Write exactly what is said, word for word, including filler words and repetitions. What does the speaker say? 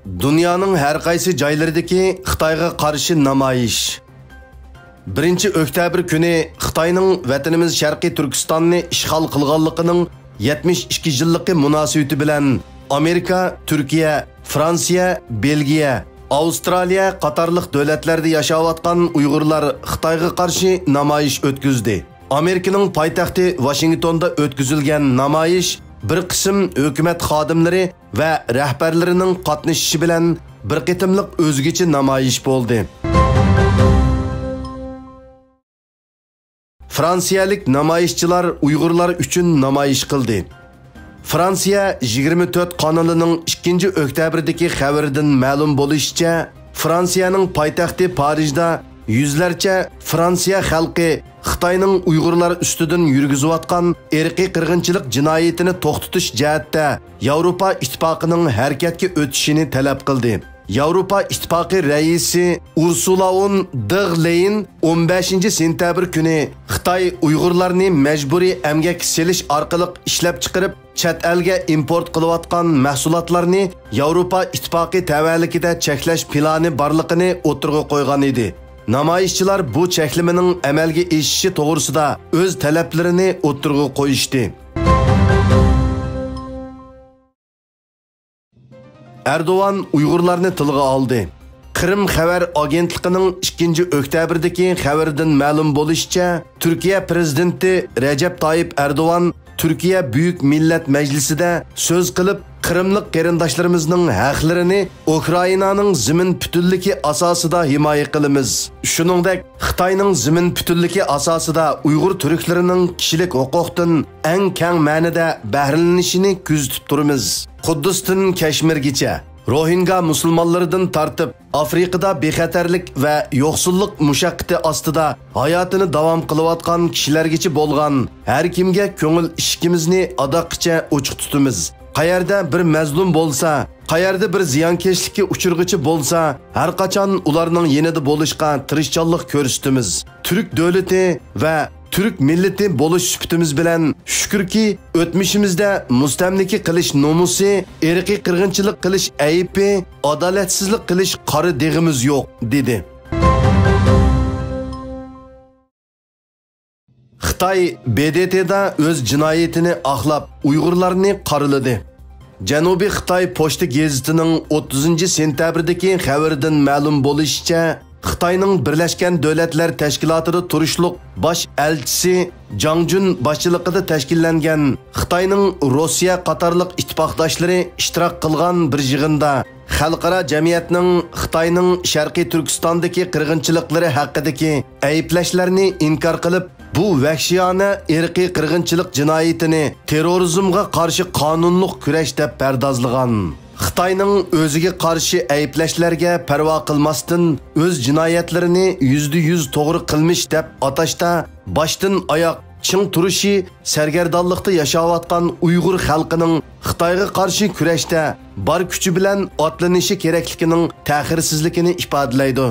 دۇنيانىڭ ھەر قايسى جايلىرىدىكى خىتايغا قارشى نامايىش. بىرىنچى ئۆكتەبىر كۈنى خىتاينىڭ ۋەتىنىمىز شەرقىي تۈركىستاننى ئىشغال قىلغانلىقىنىڭ يەتمىش ئىككى يىللىقى مۇناسىۋىتى بىلەن ئامېرىكا، تۈركىيە، فرانسىيە، بېلگىيە، ئاۋسترالىيە قاتارلىق دۆلەتلەردە ياشاۋاتقان ئۇيغۇرلار خىتايغا قارشى نامايىش ئۆتكۈزدى. ئامېرىكىنىڭ پايتەختى ۋاشىنگتوندا ئۆتكۈزۈلگەن نامايىش بىر قىسىم ھۆكۈمەت خادىملىرى ۋە رەھبەرلىرىنىڭ قاتنىشىشى بىلەن بىر قېتىملىق ئۆزگىچە نامايىش بولدى. فرانسىيەلىك نامايىشچىلار ئۇيغۇرلار ئۈچۈن نامايىش قىلدى. فرانسىيە يىگىرمە تۆت قانىلىنىڭ ئىككىنچى ئۆكتەبىردىكى خەۋىرىدىن مەلۇم بولۇشىچە، فرانسىيەنىڭ پايتەختى پارىژدا يۈزلەرچە فرانسىيە خەلقى خىتاينىڭ ئۇيغۇرلار ئۈستىدىن يۈرگۈزۈۋاتقان ئىرقىي قىرغىنچىلىق جىنايىتىنى توختىتىش جەھەتتە ياۋروپا ئىتتىپاقىنىڭ ھەرىكەتكە ئۆتۈشىنى تەلەپ قىلدى. ياۋروپا ئىتتىپاقى رەئىسى ئۇرسۇلا ۋون دېر لېيېن ئون بەشىنچى سېنتەبىر كۈنى خىتاي ئۇيغۇرلارنى مەجبۇرىي ئەمگەككە سېلىش ئارقىلىق ئىشلەپچىقىرىپ، چەت ئەلگە ئىمپورت قىلىۋاتقان مەھسۇلاتلارنى ياۋروپا ئىتتىپاقى تەۋەلىكىدە چەكلەش پىلانى بارلىقىنى ئوتتۇرىغا قويغان ئىدى. نامايىشچىلار بۇ چەكلىمىنىڭ ئەمەلگە ئېشىشى توغرىسىدا ئۆز تەلەپلىرىنى ئوتتۇرىغا قويۇشتى. ئەردوغان ئۇيغۇرلارنى تىلغا ئالدى. قىرىم خەۋەر ئاگېنتلىقىنىڭ ئىككىنچى ئۆكتەبىردىكى خەۋىرىدىن مەلۇم بولۇشىچە، تۈركىيە پىرېزىدېنتى رەجەپ تايىپ ئەردوغان تۈركىيە بۈيۈك مىللەت مەجلىسىدە سۆز قىلىپ، قىرىملىق قېرىنداشلىرىمىزنىڭ ھەقلىرىنى ئۇكرائىنانىڭ زېمىن پۈتۈنلۈكى ئاساسىدا ھىمايە قىلىمىز. شۇنىڭدەك، خىتاينىڭ زېمىن پۈتۈنلۈكى ئاساسىدا ئۇيغۇر تۈركلىرىنىڭ كىشىلىك ھوقۇقتىن ئەڭ كەڭ مەنىدە بەھرىلىنىشىنى كۆزىتىپ تۇرىمىز. قۇددۇستىن كەشمىرگىچە، روھىنگا مۇسۇلمانلىرىدىن تارتىپ، ئافرىقىدا بىخەتەرلىك ۋە يوقسۇللۇق مۇشەققىتى ئاستىدا ھاياتىنى داۋام قىلىۋاتقان كىشىلەرگىچە بولغان ھەر كىمگە كۆڭۈل ئىشىكىمىزنى ئاداققىچە ئوچۇق تۇتىمىز. قەيەردە بىر مەزلۇم بولسا، قەيەردە بىر زىيانكەشلىككە ئۇچرىغۇچى بولسا، ھەر قاچان ئۇلارنىڭ يېنىدا بولۇشقا تىرىشچانلىق كۆرسىتىمىز. تۈرك دۆلىتى ۋە تۈرك مىللىتى بولۇش سۈپىتىمىز بىلەن، شۈكۈركى، ئۆتمۈشىمىزدە مۇستەملىكە قىلىش نومۇسى، ئىرقىي قىرغىنچىلىق قىلىش ئەيىبى، ئادالەتسىزلىك قىلىش قارا دېغىمىز يوق، دېدى. خىتاي ب د ت دا ئۆز جىنايىتىنى ئاقلاپ، ئۇيغۇرلارنى قارىلىدى. جەنۇبىي خىتاي پوچتا گېزىتىنىڭ ئوتتۇزىنچى سېنتەبىردىكى خەۋىرىدىن مەلۇم بولۇشىچە، خىتاينىڭ بىرلەشكەن دۆلەتلەر تەشكىلاتىدا تۇرۇشلۇق باش ئەلچىسى جاڭ جۈن باشچىلىقىدا تەشكىللەنگەن خىتاينىڭ روسىيە قاتارلىق ئىتتىپاقداشلىرى ئىشتىراك قىلغان بىر يىغىندا، خەلقئارا جەمئىيەتنىڭ خىتاينىڭ شەرقىي تۈركىستاندىكى قىرغىنچىلىقلىرى ھەققىدىكى ئەيىبلەشلەرنى ئىنكار قىلىپ، بۇ ۋەھشىيانە ئىرقىي قىرغىنچىلىق جىنايىتىنى تېررورىزمغا قارشى قانۇنلۇق كۈرەش دەپ پەردازلىغان. خىتاينىڭ ئۆزىگە قارشى ئەيىبلەشلەرگە پەرۋا قىلماستىن، ئۆز جىنايەتلىرىنى يۈزدە يۈز توغرا قىلمىش دەپ ئاتاشتا باشتىن ئاياق چىڭ تۇرۇشى، سەرگەردانلىقتا ياشاۋاتقان ئۇيغۇر خەلقىنىڭ خىتايغا قارشى كۈرەشتە بار كۈچى بىلەن ئاتلىنىشى كېرەكلىكىنىڭ تەخىرسىزلىكىنى ئىپادىلەيدۇ.